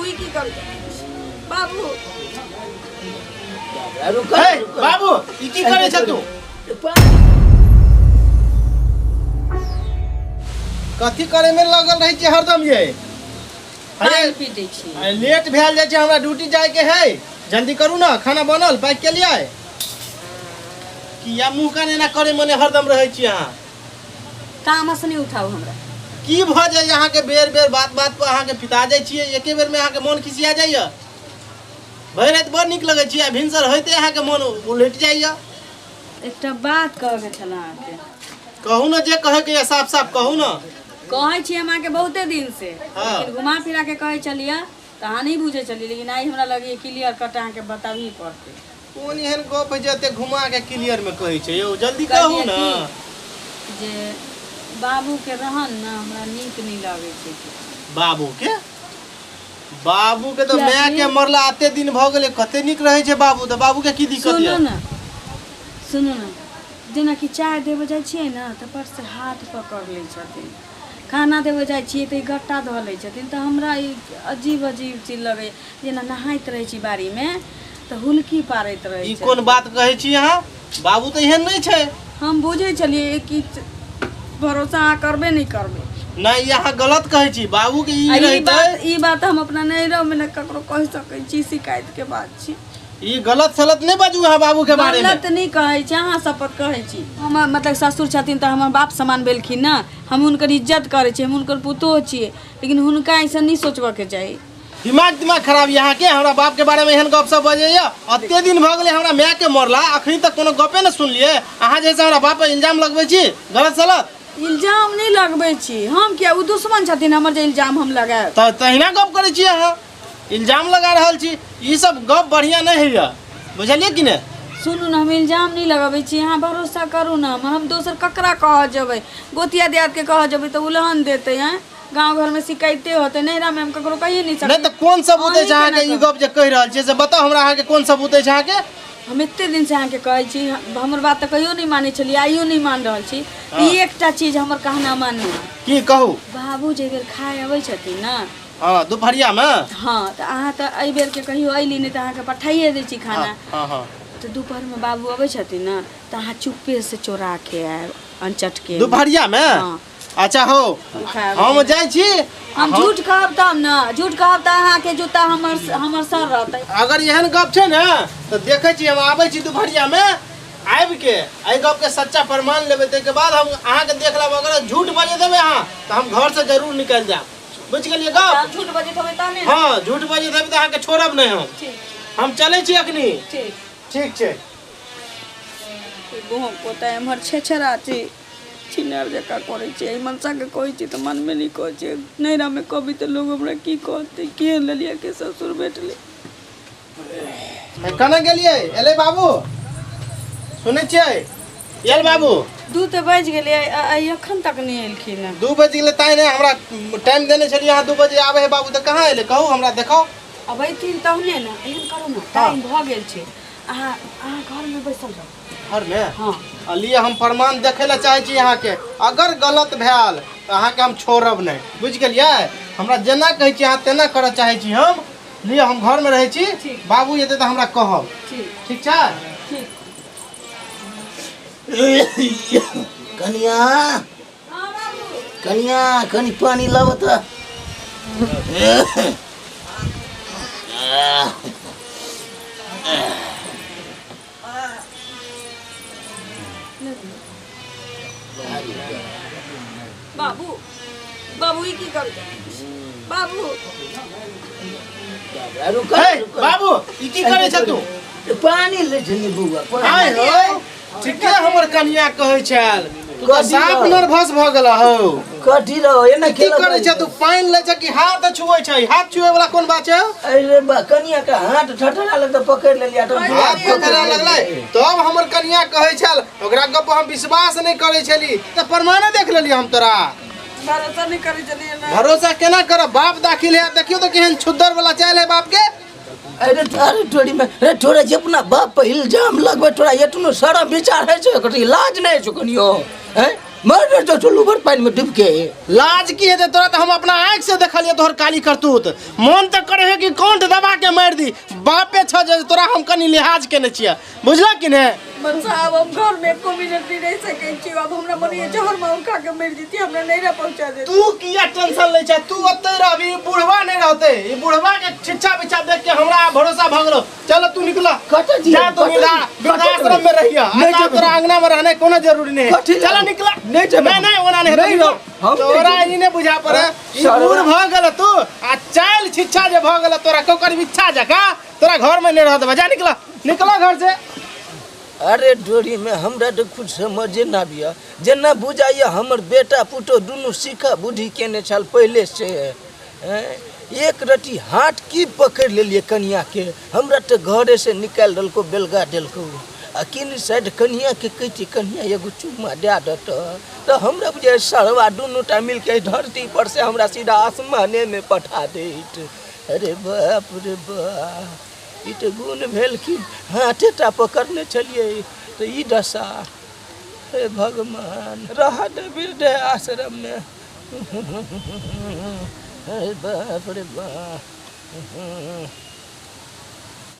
ई की करू बाबू रुको। हे बाबू, ई की करै छ तू? कथी करे में लगल रहै छै हरदम ये? अरे पानि पीटै छी। अरे लेट भेल जाइ छै, हमरा ड्यूटी जाय के है, जल्दी करू ना। खाना बनल पैक के लिए किया मुंह कान एना करे मने हरदम रहै छी अहाँ? तामस नहि उठाउ हमरा। की भऽ जाइए अहाँके? बेर बेर बात बात पर अहाँके पिता जाइ छियै, एके बेर में अहाँके मन खिसिया जाइए। भरि राति बड़ नीक लगै छी आ भिनसर होइते अहाँके मन उलटि जाइए। एकटा बात कहऽके छल अहाँके। कहू ने, जे कहैके यऽ साफ साफ कहू ने। कहै छी हम अहाँके बहुते दिन से, हाँ। लेकिन घुमा फिरा के कहै छलियै तऽ अहाँ नहि बुझै छलियै, लेकिन आइ हमरा लगैए क्लियर कट अहाँके बताबही पड़तै। कोन एहन गप है जे एते घुमा के क्लियर में कहै छै यौ? जल्दी कहू कहलियै ने। की जे बाबूके रहन ने हमरा नीक नहि लगै छै। बाबू के, बाबू के तऽ किया माय कि? के मरला एते दिन भऽ गेलै, कते नीक रहै छै बाबू। तऽ बाबू के की दिक्कत सुनू यऽ? ने, सुनू ने, जेनाकि चाय देबऽ जाइ छियै ने तऽ पर से हाथ पकड़ लै छथिन, खाना देबऽ जाइ छियै तऽ ई गट्टा धऽ लै छथिन, तऽ हमरा ई अजीब अजीब चीज लगैए। जेना नहाइत रहै छी बाड़ीमे तऽ हुलकी पारैत रहै ई छथिन। कोन बात कहै छी अहाँ? बाबू तऽ एहन नहि छै। हम बुझै छलियै कि भरोसा अहाँ करबे नहि करबै। नहि, ई अहाँ गलत कहै छी। बाबू के ई आ ई रहितै बात, ई बात हम अपना नैहरोमे ने ककरो कहि सकै छी, शिकायतके बात छी। ई गलत सलत नहि बाजू अहाँ बाबू के बारे में। गलत नहि कहै छी, अहाँ शपथ कहै छी। हमर मतलब ससुर छथिन तऽ हमर बाप समान भेलखिन ने, हम हुनकर इज्जत करै छी, हम हुनकर पुतोह छियै, लेकिन हुनका ऐसा नहि सोचबऽके चाही। दिमाग दिमाग खराब यहाँ के हमरा बाप के बारे में एहन गप सब बजैया? अते दिन भऽ गेलै हमरा माय के मरला, अखनी तक कोनो गपे ने सुनलियै। अहाँ जैसे हमरा बाप पर इल्जाम लगबै छी गलत सलत। इल्जाम नहि लगबै छी हम। किया, ओ दुश्मन छथिन हमर जे इल्जाम हम लगायब? तऽ तहिना गप करै छी अहाँ, इल्जाम लगा रहल छी। ई सब गप बढ़िया नहि होइया, बुझलियै कि नहि? सुनू ने, हम इल्जाम नहि लगबै छी, अहाँ भरोसा करू ने। हम दोसर ककरा कहऽ जेबै? गोतिया दियादके कहऽ जेबै तऽ उलहन देतै। आँय, गाँव घरमे शिकायते होतै, नैहरामे हम ककरो कहिए नहि नहि सकै। तऽ कोन सबूत अछि अहीं अहाँके? केना ई गप जे कहि रहल छियै से बताउ हमरा, अहाँके कोन सबूत अछि अहाँके? हम एते दिनसँ अहाँके कहै छी, हमर बात तऽ कहियो नहि मानै छलियै, आइयो नहि मान रहल छी। ई एकटा चीज हमर कहना मानू। की कहू? बाबू जे बेर खाय अबै छथिन ने, हँ, दुपहरियामे। हँ, तऽ अहाँ तऽ एहि बेरके कहियो अयली नहि, तऽ अहाँके पठाइए दै छी खाना। हँ हँ तऽ दुपहरमे बाबू अबै छथिन ने तऽ अहाँ चुप्पेसँ चोरा के आयब अनचटके। दुपहरियामे? हँ। अच्छा हो, हम जाइ छी। हम झूठ कहब तब ने, झूठ कहब तऽ अहाँके जूता हमर हमर सर रहतै। अगर एहन गप छै ने तऽ देखै छी, हम आबै छी दुपहरियामे, आबिके एहि गपके सच्चा प्रमाण लेबै, ताहिके बाद हम अहाँके देख लेब। अगर झूठ बजे देबै अहाँ तऽ हम घरसँ जरूर निकलि जायब, बुझि गेलियै गप? हम झूठ बजैत होबै तहने ने। हँ, झूठ बजे देबै तऽ अहाँके छोड़ब नहि हम। ठीक। हम चलै छी अखनी। ठीक। ठीक छै। गहूँम पोता एम्हर छेछरा छै, छिनार जकाँ करै छै। एहि मनसाके कहै छी तऽ मनमे नहि कहै छै। नैहरामे कहबै तऽ लोग हमरा की कहतै, केहन ललियाके ससुर भेटलै। केना गेलियै? एलै बाबू? सुनै छियै? एल बाबू? 2 तऽ बाजि गेलै, आइ एखन तक नहि एलखिन हँ। 2 बजि गेलै ताहि नहि हमरा टाइम देने छलियै अहाँ, 2 बजे आबै है बाबू, तऽ कहाँ एलै? कहू हमरा, देखाउ। अब अयथिन तहने ने। एहन करू ने, टाइम भऽ गेल छै, अहाँ अहाँ घरमे बैसल रहू। घरमे? हँ। आ लिअ, हम प्रमाण देखै लए चाहै छी अहाँके। अगर गलत भेल तऽ अहाँके हम छोड़ब नहि, बुझि गेलियै? हमरा जेना कहै छी अहाँ तेना करऽ चाहै छी हम। लिअ, हम घरमे रहै छी। ठीक। बाबू एतै तऽ हमरा कहब। ठीक। ठीक छै। ठीक। कनिया। हँ बाबू। कनिया, कनि पानि लाबऽ तऽ। बाबू, बाबू, ई की करू बाबू? रुको। हे बाबू, ई की करै छ तू? पानि लै छलियै बौआ, पानि। आय हो, ठीके हमर कनिया कहै छल, तू तऽ कथी साफ रहो? नर्वस भऽ गेल हो। कथी रहो एना? की करै छ तू? पानि लै छ कि हाथ छुबै छै? हाथ छुबै वाला कोन बात छै? अरे बा, कनिया के हाथ ठठरा लग तऽ पकड़ि लेलियै तऽ। हाथ पकड़ा लगलै तब? हमर कनिया कहै छल, ओकरा गप हम विश्वास नहि करै छली, तऽ प्रमाणे देख लेलियै हम तोरा। भरोसा नहि करै छलियै ने? भरोसा केना करब? बाप दाखिल है, देखियौ तऽ केहन छुद्दर वाला चालि है बाप के। अरे अरे, तोरी में रे, तोरा जे अपना बाप पर इल्जाम लगबै, तोरा एतनो शरम विचार है छै? कथी लाज नहि छै कनियो? हैं, मर जो चलू भर पानि में डूब के। लाज की हेतै तोरा? तऽ हम अपना आँखि से देखलियै तोहर काली करतूत। मन तऽ करे है कि कंठ दबा के मारि दी। बापे छ जे तोरा हम कनि लिहाज केने छियै, बुझलक कि ने? बच्चा, आब हम घर में एको मिनट नहीं रह सकै छी। आब हमरा मन होइए जहर माहुर खा के मरि जैती, हमरा नैहरा पहुंचा दे। तू किया टेंशन लै छै? तू ओतै रहबी, ई बुढ़वा नहीं रहतै। ई बुढ़वा के छिच्छा बिच्छा देख के हमरा आब भरोसा भऽ गेलो। चलो तू निकला। कतऽ जियै? जा तू कतऽ वृद्धाश्रम में रहिया। नहीं आ जेबै। तोरा अंगना में रहने कोनो जरूरी नहीं है। कथी लए? चलो निकला। नहीं जेबै। नहीं नहीं, ओना नहीं नहीं निकला। रहब। हम नहीं तोरा जेबै। ई नहीं बुझा पड़े, ई सरवा। बूढ़ भऽ गेल तू आ चालि छिच्छा जे भऽ गेल तोरा कोकर बिच्छा जकाँ, तोरा घर में नहीं रह देबै। जा निकला, निकला घर से। अरे डोरी में हमरा तो कुछ समझे ना आबिया, जेना बुझाइए हमर बेटा पुतोह दुनू सीखा बुद्धि केने छल पहले से। हैं? एक रटी हाथ की पकड़ लेलिए कनिया के, हमरा तो घरे से निकालि देलको, बेलगा देलको। आ किन साइड कनिया के कहती कनिया एगो चुम्मा दए दत, तो हमरा बुझाइए सरवा दुनू टा मिलके धरती पर से हमरा सीधा आसमाने में पठा देत। अरे बाप रे बाप, ई तऽ गुण भेल कि हाथे टा पकड़ने छलियै तऽ ई दशा। हे भगवान, रह दे वृद्ध आश्रम में। हे बाप रे बाप।